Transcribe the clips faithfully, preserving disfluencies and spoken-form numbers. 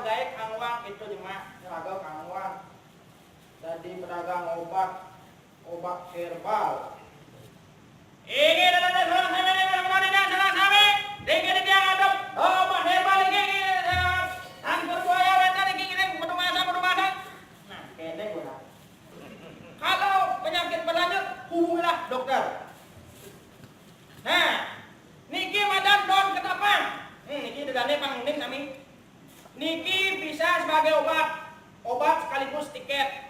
Baik, Kang Wang, itu jemak, raga Kang Wang. Jadi pedagang obat, obat herbal. Ini ada salah sami, ini ada salah sami. Dikit dia ngadep, obat herbal ini, ini, eh, anggur buaya, wetan ini, ini, metu masak, metu masak. Nah, kene guna. Kalau penyakit berlanjut, hubungilah dokter. Nah, niki madan don ketapang. Hmm, niki dedane pang ning sami. Niki bisa sebagai obat. Obat sekaligus tiket.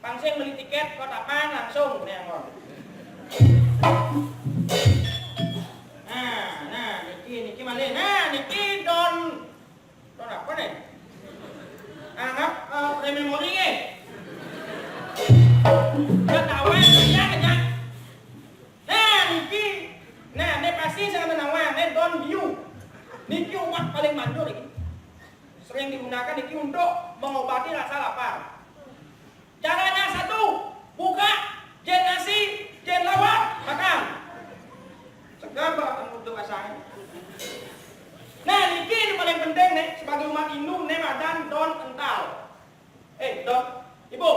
Pang sing beli tiket kok tapang langsung ning ngon. Nah, nah, niki, niki malih. Nah, niki don Kenapa nih? Anggap, eh, rememori nih. Ketawa, iya, iya. Nah, niki. Nah, ini pasti saya menawa, ini don biu. Niki obat paling manjur ini. Sering digunakan niki untuk mengobati rasa lapar. Caranya satu, buka, jén nasi, jén lawar, makan. Segar banget untuk rasanya. Nah, niki ini paling penting nih, sebagai umat Hindu nih madan don ental. Eh, don, ibu,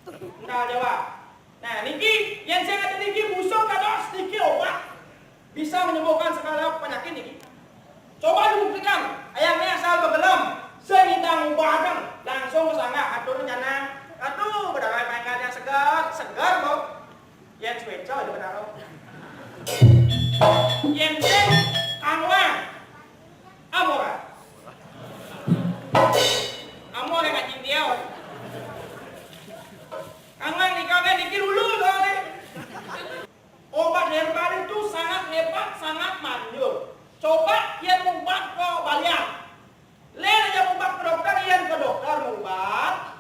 ental Jawa. Nah, niki, yang saya kata niki busuk kados niki obat. Bisa menyembuhkan segala penyakit niki. Coba dibuktikan, ayangnya asal begelem, sing nyidang ngubahkan, langsung kesana, atur nyana, aduh, bedawai main yang segar, segar, Bu. Yang spesial itu benar, Bu. Yang cek, Kang Wang, Amora. Amora kacing dia, Bu. Kang Wang, di kafe dikir dulu, soalnya. Obat herbal itu sangat hebat, sangat manjur. Coba yén mubat ka balian. Lén aja mubat ka dokter, yén ka dokter mubat.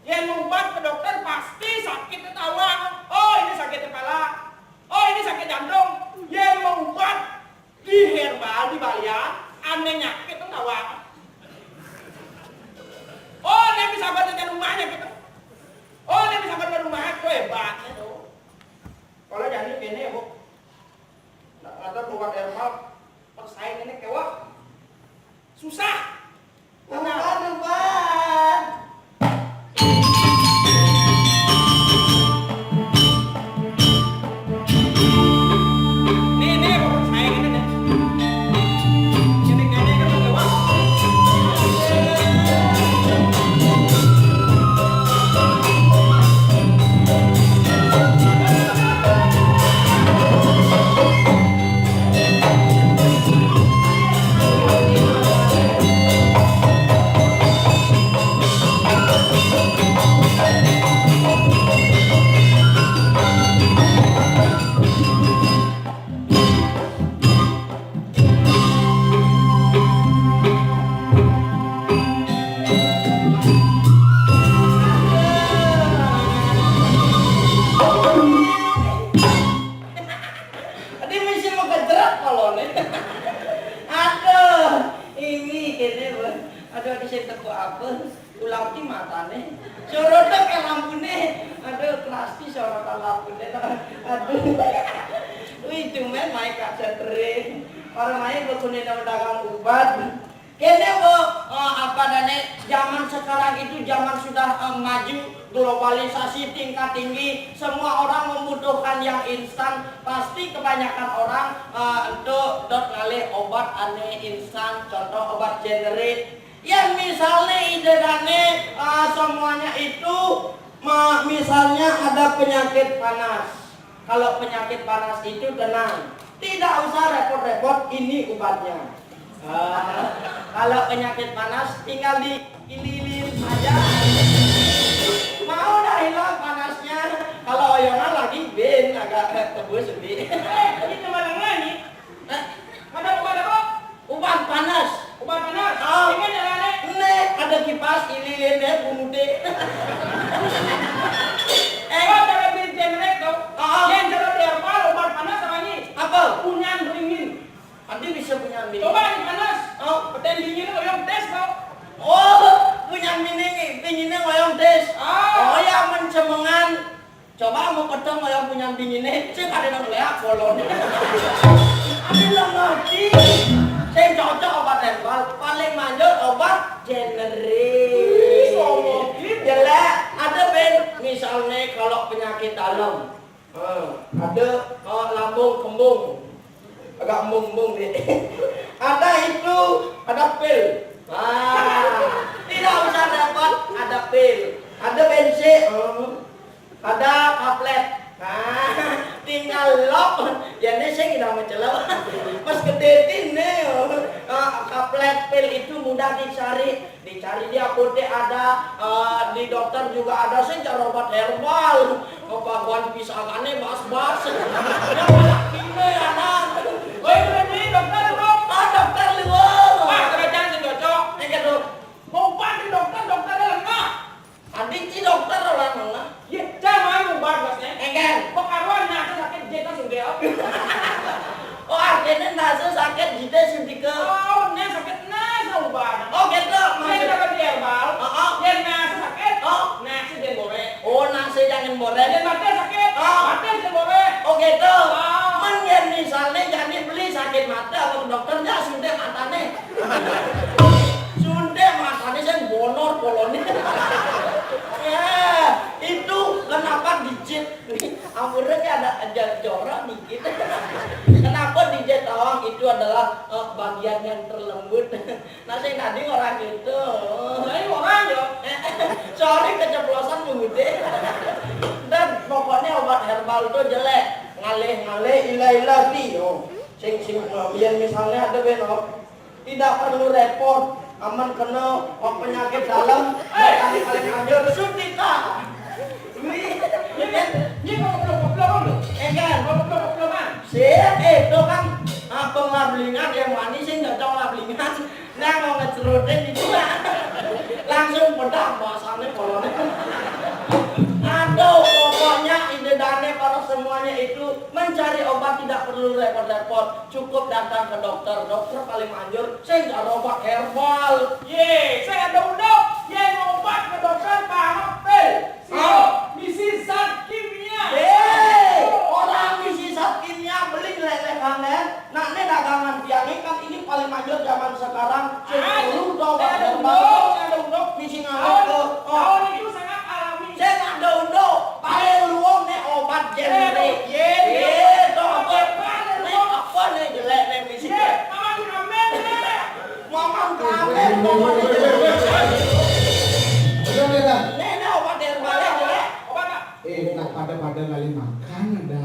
Yén mubat ka dokter pasti sakit tawang. Oh, ini sakit kepala. Oh, ini sakit jantung. Yén mubat di herbal di balian, ané nyakit tawang. Oh, ini bisa bantu di rumahnya gitu. Oh, ini bisa bantu rumah, itu hebatnya tuh. Kalau jadi kéné, Bu. Ndak ada keluar herbal, persaingannya kewak. Susah. Tenang. Bukan, bukan. Nih, nih, Bu, persaingannya nih. Ini kéné kan kewak. Adi misi mau kejerat kalau nih. Aduh, ini kéné, Bu. Aduh, aduh, saya tepuk apa? Ulam ki matané. Sorotan ka lampuné. Aduh, pasti sorotan lampuné. Aduh. Wih, tumben mai ka sentre. Orang mai bekunina dagang ubat. Kéné, Bu, eh, apa dané, zaman sekarang itu zaman sudah, eh, maju, globalisasi tingkat tinggi, semua orang membutuhkan yang instan. Pasti kebanyakan orang, eh, entuk dot ngalih obat ané instan, contoh obat generik. Yang misalnya ide dané, eh, semuanya itu, ma-, misalnya ada penyakit panas. Kalau penyakit panas itu tenang, tidak usah repot-repot, ini ubatnya. Ah, kalau penyakit panas tinggal diililin aja. Mau dah hilang panasnya. Kalau oyongan lagi, bin agak tebus sedikit. Eh, ini malam lagi. Hah? Ada obat apa? Obat panas. Obat panas? Oh. Ini caranya? Nih, ada kipas, ililin deh, bunute. Eh. Oh, cara beli generik tuh. Oh. Yang cara herbal, obat panas apa ini? Apa? Punyan dingin. Nanti bisa punyan dingin. Coba ini panas. Oh. Peten dingin, oyong tes tuh. Oh, punyan dingin, dinginnya oyong tes. Ah. Oh ya, mencemengan. Coba mau ketemu yang punyan dinginnya, cek ada nang leak bolon. Ada nang ngerti. Saya cocok obat herbal, paling manjur obat Generik. Wih, sombong gitu. Jelek. Ada, Ben, misalnya kalau penyakit dalam. Eh, ada, eh, lambung kembung. Agak embung-embung nih. Ada itu, ada pil. Ah, tidak usah repot, ada pil. Ada bensin. Hmm. Ada kaplet. Ah, tinggal lop. Ya, ini saya tidak mencelok. Pas gede ini, oh. Ah, kaplet pil itu mudah dicari. Dicari di apotek ada, eh, di dokter juga ada. Saya cari obat herbal. Kepaguan pisangannya bas-bas. Ya, malah gini, anak. Woi, ini dokter, Bro. Ah, dokter lu. Ah, kerjaan si cocok. Ini kan, Bro. Mau di dokter, dokternya lengah. Tadi si dokter orang mana? Ya, jangan ubah, Bos, ya. Engken. Kok karuan nasi sakit, jeta sing dia. Oh, artinya nasi sakit, jeta sing tiga. Oh, nasi sakit, nasi ubah. Oh, gitu, maksud. Dia dapat di herbal. Oh, oh. Dia nasi sakit, oh, nasi dia borek. Oh, nasi jangan borek. Dia mata sakit, oh, mata dia borek. Oh, gitu. Oh. Men yang misalnya jadi beli sakit mata, atau dokternya suntik matanya. Suntik matanya, saya bonor polonnya. Ya, itu kenapa dijit? Ampurnya ada, ada jorok dikit. Kenapa dijit tawang itu adalah, eh, bagian yang terlembut. Nah, saya tadi orang gitu. Saya orang ya. Sorry, keceplosan mengutip. Dan pokoknya obat herbal itu jelek. Ngalih-ngalih, ilah-ilah sih, oh. Sing, sing, eh, yang misalnya ada, Ben, oh. Tidak perlu repot, aman kena, oh, penyakit dalam, yang paling anjur, suntikan. Wih, ini kan, ini kok belum, belum, belum. Eh, kan? Belum, belum, belum, kan? Sip, eh, itu kan, apa, ngablingan, yang manis, yang cocok ngablingan. Nah, mau ngecerutin itu, nah. Langsung pedah bahasanya, polonnya. Aduh, pokoknya ide dane para semuanya itu mencari obat tidak perlu repot-repot. Cukup datang ke dokter. Dokter paling manjur, saya nggak obat herbal. Ye, saya ada unduk. Ye, obat ke dokter, paham, pil. Sirop, oh, misi zat kimia. Ye, orang misi zat kimia beli lele kangen. Nah, ini dagangan tiang ini kan ini paling manjur zaman sekarang. Ah, sepuluh obat herbal. Saya ada unduk, saya ada unduk. Misi ngalih ke, oh. Tahun itu sangat alami. Saya nggak ada unduk. Paling luwung nih obat generik. Ye, ye, toh, apa? Ini apa nih jelek nih fisiknya? Ye, Mamang Kamen, ye. Mamang Kamen, Mamang Kamen. Udah, udah, udah. Ini, ini obat herbal jelek. Obat apa? Eh, tak pada-pada kali makan, ada.